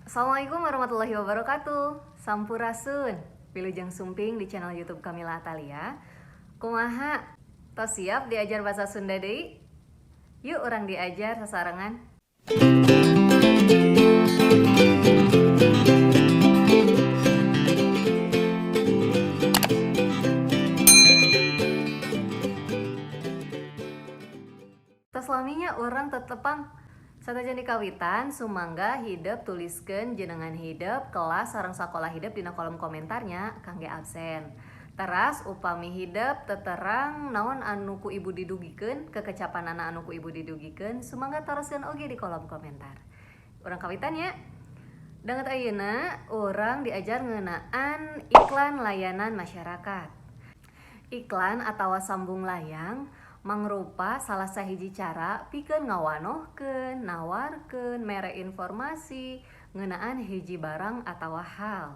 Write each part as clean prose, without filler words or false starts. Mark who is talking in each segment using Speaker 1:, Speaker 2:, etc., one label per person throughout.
Speaker 1: Assalamualaikum warahmatullahi wabarakatuh. Sampurasun. Wilujeng sumping di channel YouTube Kamila Atalia. Kumaha? Tos siap diajar bahasa Sunda deui? Yuk, urang diajar sasarengan. Tos lami nya urang teu tepang. Satajan dikawitan, sumangga hidep tuliskeun jenengan hidep, kelas sareng sakola hidep dina kolom komentarnya kangge absen. Teras upami hidep teu terang naon anu ku ibu didugikeun, kekecapanana anu ku ibu didugikeun, sumangga taroskeun oge di kolom komentar. Urang kawitan ya. Danget ayeuna urang diajar ngeunaan iklan layanan masyarakat. Iklan atawa sambung layang mangrupa salah sahiji cara pikeun ngawanohkeun, nawarkeun, mere informasi ngeunaan hiji barang atawa hal.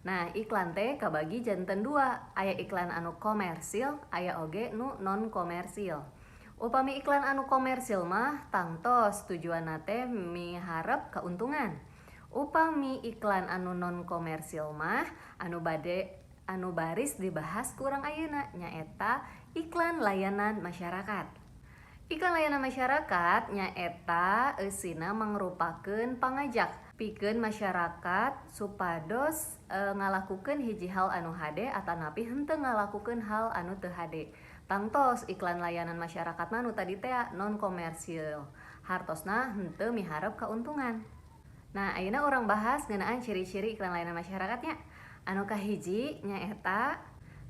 Speaker 1: Nah, iklan teh kabagi janten dua, aya iklan anu komersil, aya oge nu non komersil. Upami iklan anu komersil mah tangtos tujuanna teh miharep keuntungan. Upami iklan anu non komersil mah anu baris dibahas ku urang ayeuna, nyaeta iklan layanan masyarakat. Iklan layanan masyarakat nyaeta eusina mangrupakeun pangajak pikeun masyarakat supados ngalakukeun hiji hal anu hade atanapi henteu ngalakukeun hal anu teu hade. Tangtos iklan layanan masyarakat mah nu tadi teh non komersil, hartosna henteu miharep keuntungan. Nah, ayeuna urang bahas ngeunaan ciri-ciri iklan layanan masyarakatnya. Anu kahiji nyaeta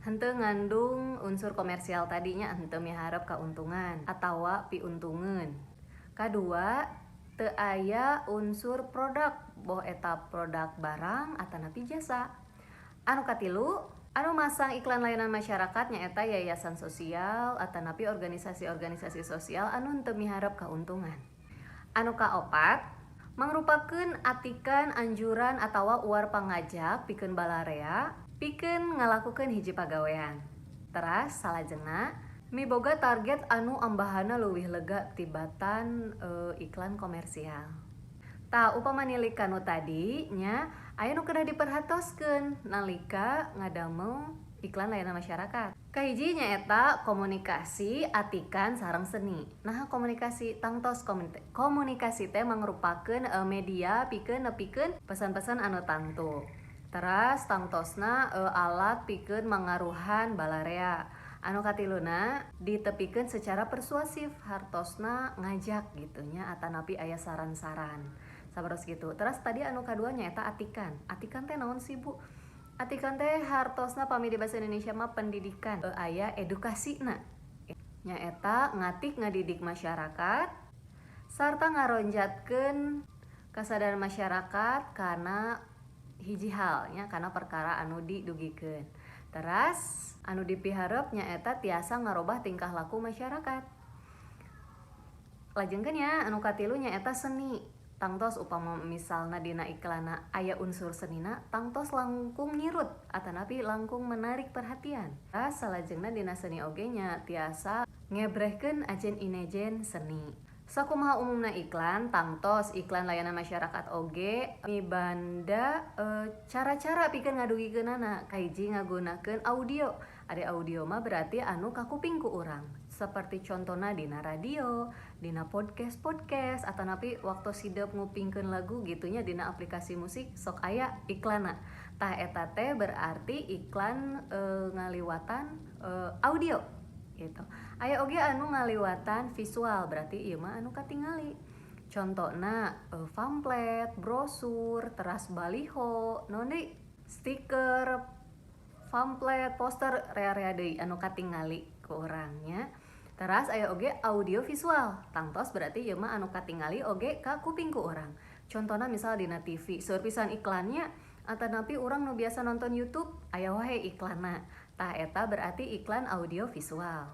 Speaker 1: henteu ngandung unsur komersial, tadinya henteu miharep keuntungan atawa piuntungeun. Kadua, teu aya unsur produk, boh eta produk barang atanapi jasa. Anu katilu, anu masang iklan layanan masyarakat nyaeta yayasan sosial atanapi organisasi-organisasi sosial anu henteu miharep keuntungan. Anu kaopat, mangrupakeun atikan, anjuran atawa uar pangajak pikeun balarea pikeun ngalakukeun hiji pagawean. Teras salajengna miboga target anu ambahana leuwih lega tibatan iklan komersial. Tah, upama nilik kanu tadi nya, aya nu kedah diperhatoskeun nalika ngadamel iklan layanan masyarakat. Kahiji nyaeta komunikasi, atikan sareng seni. Nah, komunikasi, tangtos komunikasi teh mangrupakeun media pikeun nepikeun pesan-pesan anu tangtu. Teras tangtosna alat pikeun mangaruhan balarea. Anu katiluna, ditepikeun secara persuasif, hartosna ngajak gitu nya atanapi aya saran-saran. Sabaros gitu. Teras tadi anu kadua nyaeta atikan. Atikan teh naon sih, Bu? Atikan teh hartosna pami di bahasa Indonesia mah pendidikan, aya edukasina. Nyaeta ngatik ngadidik masyarakat sarta ngaronjatkeun kasadaran masyarakat kana hiji hal nya, kana perkara anu didugikeun. Teras anu dipiharep nyaeta tiasa ngarobah tingkah laku masyarakat. Lajengkeun ya, anu katilu nyaeta seni. Tangtos upama misalna dina iklanna aya unsur senina, tangtos langkung nyirut atanapi langkung menarik perhatian. Teras salajengna dina seni oge nya tiasa ngebrehkeun ajen inejen seni. Sakumaha umumna iklan, tangtos iklan layanan masyarakat oge mibanda cara-cara pikeun ngadugikeunana. Kahiji, ngagunakeun audio. Ari audio mah berarti anu kakuping ku urang. Seperti contona dina radio, dina podcast-podcast, atanapi waktu hidep ngupingkeun lagu gitu nya, dina aplikasi musik sok aya iklanna. Tah, eta teh berarti iklan ngaliwatan audio gitu. Aya oge anu ngaliwatan visual, berarti ieu mah anu katingali. Contona pamflet, brosur, teras baliho, naon deui? Stiker, pamflet, poster, rea-rea deui anu katingali ku urang nya. Teras aya oge audio visual, tangtos berarti ieu mah anu katingali oge ka kuping ku urang. Contona misal dina TV, seueur pisan iklannya, atanapi urang nu biasa nonton YouTube aya wae iklanna. Tah, eta berarti iklan audio visual.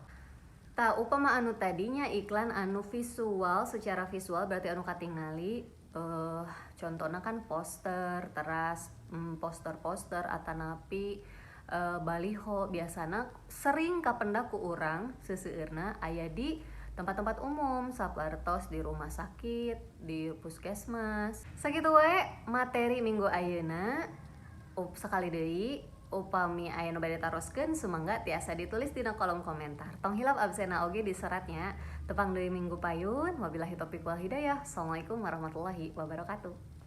Speaker 1: Tah, upama anu tadinya iklan anu visual, secara visual berarti anu katingali, contohna kan poster, teras poster-poster atanapi baliho, biasana sering kapendak ku urang seseueurna aya di tempat-tempat umum. Tempat-tempat umum sapertos di rumah sakit, di puskesmas. Sakitu wae materi minggu ayeuna. Sekali deui, upami aya nu bade taroskeun, sumangga tiasa ditulis dina kolom komentar. Tong hilap absenna oge diseratnya. Tepang deui minggu payun. Wabillahi taufiq wal hidayah. Assalamualaikum warahmatullahi wabarakatuh.